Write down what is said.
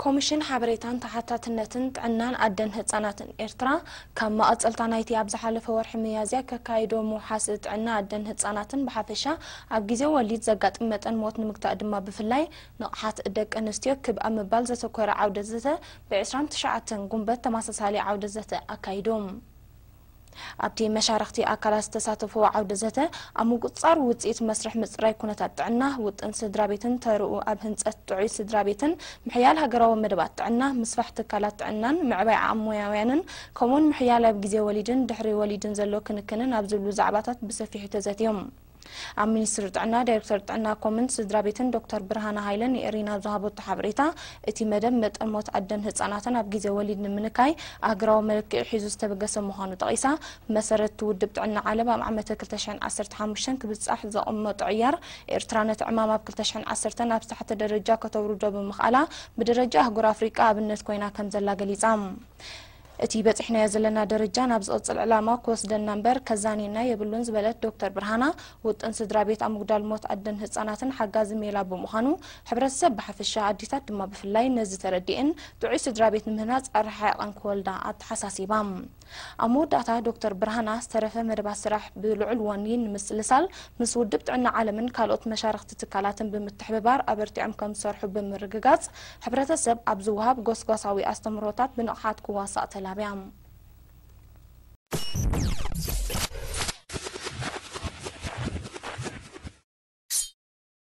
ኮሚሽን ሓበሬታን ተሓታትነትን ጥዕናን ኣደን ህጻናትን ኤርትራ፣ ካብ መቐጸልታ ናይቲ ኣብ ዝሓለፈ ወርሒ ሚያዝያ ከካይዶ ምውሓስ ጥዕና ኣደን ህጻናትን ብሓፈሻ ኣብ ግዜ ወሊድ ዘጋጥም መጠን ሞት ንምግታእ ድማ ብፍላይ ንቕሓት ደቂ ኣንስትዮ ክብ ኣብ ምባል ዘተኮረ ዓውደ ዘተ ብ ዕስራን ትሽዓተን ጉንበት ተመሳሳሊ ዓውደ ዘተ ኣካይዱ። ኣብቲ መሻርኽቲ ኣካላት ዝተሳተፍዎ ዓውደ ዘተ፣ ኣብ ምቁጽጻር ውጽኢት መስርሕ ምጽራይ ኩነታት ጥዕና፣ ውጥን ስድራ ቤትን ተርኡ ኣብ ህንጸት ጥዑይ ስድራ ቤትን፣ ምሕያል ሃገራዊ መደባት ጥዕና፣ ምስፋሕ ትካላት ጥዕናን ምዕባይ ዓሞያውያንን፣ ከምኡውን ምሕያል ኣብ ግዜ ወሊድን ድሕሪ ወሊድን ዘሎ ክንክንን ኣብ ዝብሉ ዛዕባታት ብሰፊሑ ተዘትዮም። ኣብ ሚኒስትሪ ጥዕና ዳይሬክተር ጥዕና ኮምን ስድራ ቤትን ዶክተር ብርሃነ ሃይለ ንኤሪና ዝሃበቶ ሓበሬታ፣ እቲ መደብ መጠን ሞት ኣደን ህጻናትን ኣብ ግዜ ወሊድ ንምንካይ ኣህግራዊ መለክዒ ሒዙ ዝተበገሰ ምዃኑ ጠቒሳ፣ ብመሰረት እቲ ውድብ ጥዕና ዓለም ኣብ ዓመተ ክልተ ሽሕን ዓሰርተ ሓሙሽተን ክብጻሕ ዘቐመጦ ዕያር፣ ኤርትራ ነቲ ዕማም ኣብ ክልተ ሽሕን ዓሰርተን ኣብ ዝተሓተ ደረጃ ከተውርዶ ብምኽኣላ ብደረጃ ኣህጉር ኣፍሪቃ ኣብነት ኮይና ከምዘላ ገሊጻ። እቲ በጺሕናዮ ዘለና ደረጃ ናብ ዝቕጽል ዕላማ ክወስደና እምበር ከዛንየና የብሉን ዝበለት ዶክተር ብርሃና፣ ውጥን ስድራ ቤት ኣብ ምጉዳል ሞት ኣደን ህጻናትን ሓጋዚ ሜላ ብምዃኑ፣ ሕብረተሰብ ብሓፈሻ ኣዴታት ድማ ብፍላይ ነዚ ተረዲኤን ጥዑይ ስድራ ቤት ንምህናጽ ኣረሓሒቐን ክወልዳ ኣተሓሳሲባ። ኣብ መወዳእታ ዶክተር ብርሃና ዝተረፈ መደባት ስራሕ ብልዑል ወኒ ንምስልሳል ምስ ውድብ ጥዕና ዓለምን ካልኦት መሻርኽቲ ትካላትን ብምትሕብባር ኣበርቲዖም ከም ዝሰርሑ ብምርግጋጽ፣ ሕብረተሰብ ኣብ ዝወሃብ ጎስጓሳዊ ኣስተምህሮታት ብንቕሓት ክዋሳእ ተላብያ።